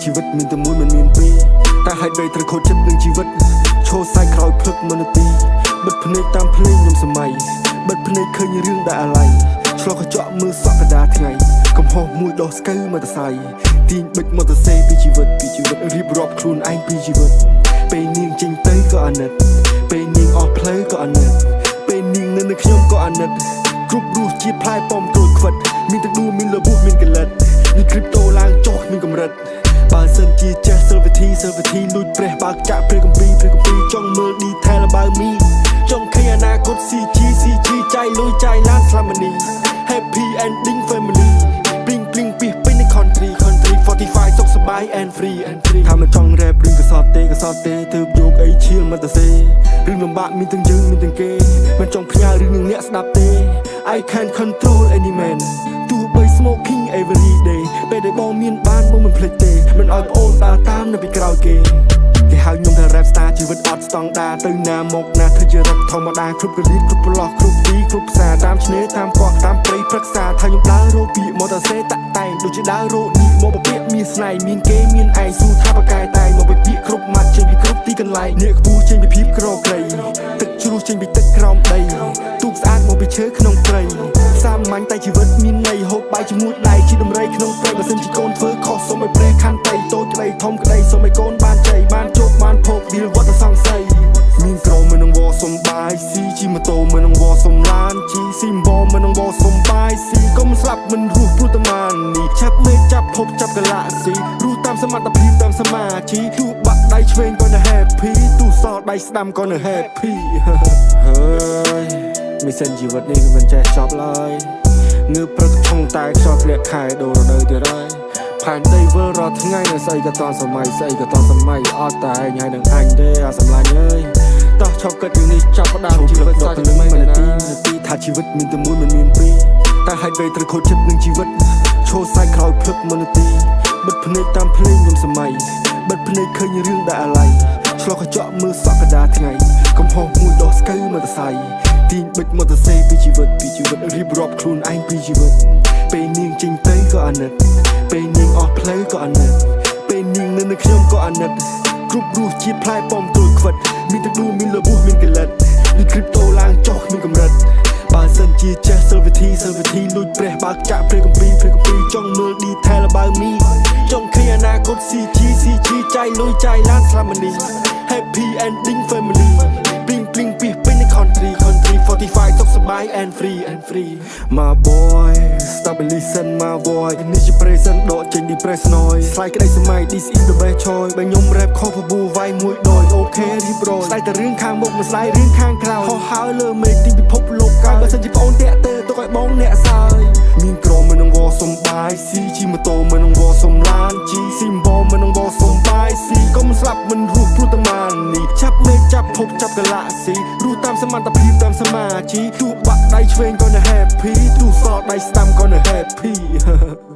ជីវិតមានតែមួយមិនមានពីរតែហេតុអ្វីត្រូវខូចចិត្តនឹងជីវិតឈរសាយក្រោយភ្លឹកមួយនាទីបិទភ្នែកតាមភ្លេងខ្ញុំសម័យបិទភ្នែកឃើញរឿងដែលអាល័យឆ្លុះកញ្ចក់មើលសក់កណ្ដាលថ្ងៃកំហុសមួយដោះស្កូវមកតសៃទាញបិចមកតសេពីជីវិតពីជីវិតរៀបរាប់ខ្លួនឯងពីជីវិតពេលនាងចេញទៅក៏អាណិតពេលនាងអស់ផ្លូវក៏អាណិតពេលនាងនៅនឹងខ្ញុំក៏អាណិតគ្រប់រសជាតិផ្លែប៉ោមក្រូចខ្វិតមានទឹកដួមានលបួសមានកលិតមាន crypto ឡើងចុះមានកម្រិតបើសិនជាចេះសិលវិធីសិលវិធីលួចព្រះបើកចាក់ព្រះគម្ពីរព្រះគម្ពីរចង់មើល detail បើមីចង់ឃើញអនាគត CG CG ចាយលុយចាយឡានស្លាប់មនី Happy ending family ព្លីងព្លីងពីពេញใน country country 45សុខសប្បាយ and free and free ថាមិនចង់ rap រឿងកសត់ទេកសត់ទេទើបយកអីឈៀលមកទៅសេរឿងលំបាកមានទាំងយើងមានទាំងគេមិនចង់ផ្ញើរឿងនឹងអ្នកស្ដាប់ទេ I can't control any man ទោះបី smoking every day ពេលដែលបងមានបានបងមិនភ្លេចទេមិនឲ្យប្អូនដើរតាមនៅពីក្រោយគេគេហៅខ្ញុំថា rap star ជីវិតអត់ស្តង់ដាទៅណាមកណាធ្វើជារឹកធម្មតាគ្រប់កលៀតគ្រប់ប្រឡោះគ្រប់ទីគ្រប់ផ្សារតាមឆ្នេរតាមកោះតាមព្រៃព្រឹក្សាថាខ្ញុំដើររកពាក្យមកតែសេតាក់តែងដូចជាដើររកនេះមកពពាកមានស្នេហ៍មានគេមានឯងស៊ូថាបកែតែងមកពីពាក្យគ្រប់ម៉ាត់ចេញពីគ្រប់ទីកន្លែងអ្នកខ្ពស់ចេញពីភាពក្រក្រៃទឹកជ្រោះចេញពីទឹកក្រោមដីទូកស្អាតមកពីឈើក្នុងព្រៃសាមញ្ញតែជីវិតមានន័យហូបបាយជាមួយដៃជាដំរីក្នុងព្រៃបើសិនជាកូនធ្វើខុសសូមឲ្យព្រះខន្តីតូចក្តីធំក្តីសូមឲ្យកូនបានជ័យបានជោគបានភោគវាលវត្តសង្ស័យមានក្រុមមួយនឹងវសំបាយស៊ីជិះម៉ូតូមួយនឹងវសំឡានជីស៊ីមបមួយនឹងវសំបាយស៊ីកុំស្លាប់មិនរស់ព្រោះតែម៉ានីចាប់មេឃចាប់ភពចាប់កាឡាស៊ីរស់តាមសមត្ថភាពតាមសមាជិទោះបាក់ដៃឆ្វេងក៏នៅ happy ទោះសល់ដៃស្ដាំក៏នៅ happy ហើយមីសិនជីវិតនេះវាមិនចេះចប់ឡើយងើបព្រឹកឆុងតែខ្យល់ធ្លាក់ខែដូររដូវទៀតហើយផែនដីវិលរាល់ថ្ងៃនៅស្អីក៏តន់សម័យស្អីក៏តន់សម័យអត់តែឯងហើយនឹងអញទេអាសម្លាញ់អើយតោះឈប់គិតរឿងនេះចាប់ផ្ដើមជីវិតសាជាថ្មីមួយនាទីនាទីថាជីវិតមានតែមួយមិនមានពីរតែហេតុអ្វីត្រូវខូចចិត្តនឹងជីវិតឈរសាយក្រោយភ្លឹកមួយនាទីបិទភ្នែកតាមភ្លេងខ្ញុំសម័យបិទភ្នែកឃើញរឿងដែលអាល័យឆ្លុះកញ្ចក់មើលសក់កណ្ដាលថ្ងៃកំហុសមួយដោះស្កូវមកតសៃទាញបិចមកតសេពីជីវិតពីជីវិតរៀបរាប់ខ្លួនឯងពីជីវិតពេលនាងចេញទៅក៏អាណិតពេលនាងអស់ផ្លូវក៏អាណិតពេលនាងនៅនឹងខ្ញុំក៏អាណិតគ្រប់រសជាតិផ្លែប៉ោមក្រូចខ្វិតមានទឹកដួមានលបួសមានកលិតមាន crypto ឡើងចុះមានកម្រិតបើសិនជាចេះសិលវិធីសិលវិធីលួចព្រះបើកចាក់ព្រះគម្ពីរព្រះគម្ពីរចង់មើល detail បើមីចង់ឃើញអនាគត CG CG ចាយលុយចាយឡានស្លាប់មនី Happy ending family ព្លីងព្លីងពីពេញใน country country 45សុខសប្បាយ and free and free My boy, stop and listen my voice នេះជា present ដកចេញ depress noise ស្លាយក្តីសម័យ this is the best choice បើខ្ញុំ rap ខុសបបួវាយមួយដោយ okay រៀបរយស្ដាយតែរឿងខាងមុខមិនស្ដាយរឿងខាងក្រោយហោះហើរលើមេឃទីពិភពលោកកាយបើសិនជាប្អូនតាក់ទេទុកឲ្យបងអ្នកសើយមានក្រុមមួយនឹងវសំបាយស៊ីជិះម៉ូតូមួយនឹងវសំឡានជីស៊ីមបមួយនឹងវសំបាយស៊ីកុំស្លាប់មិនរស់ព្រោះតែម៉ានីចាប់មេឃចាប់ភពចាប់កាឡាស៊ីរស់តាមសមត្ថភាពតាមសមាជិទោះបាក់ដៃឆ្វេងក៏នៅ happy ទោះសល់ដៃស្ដាំក៏នៅ happy.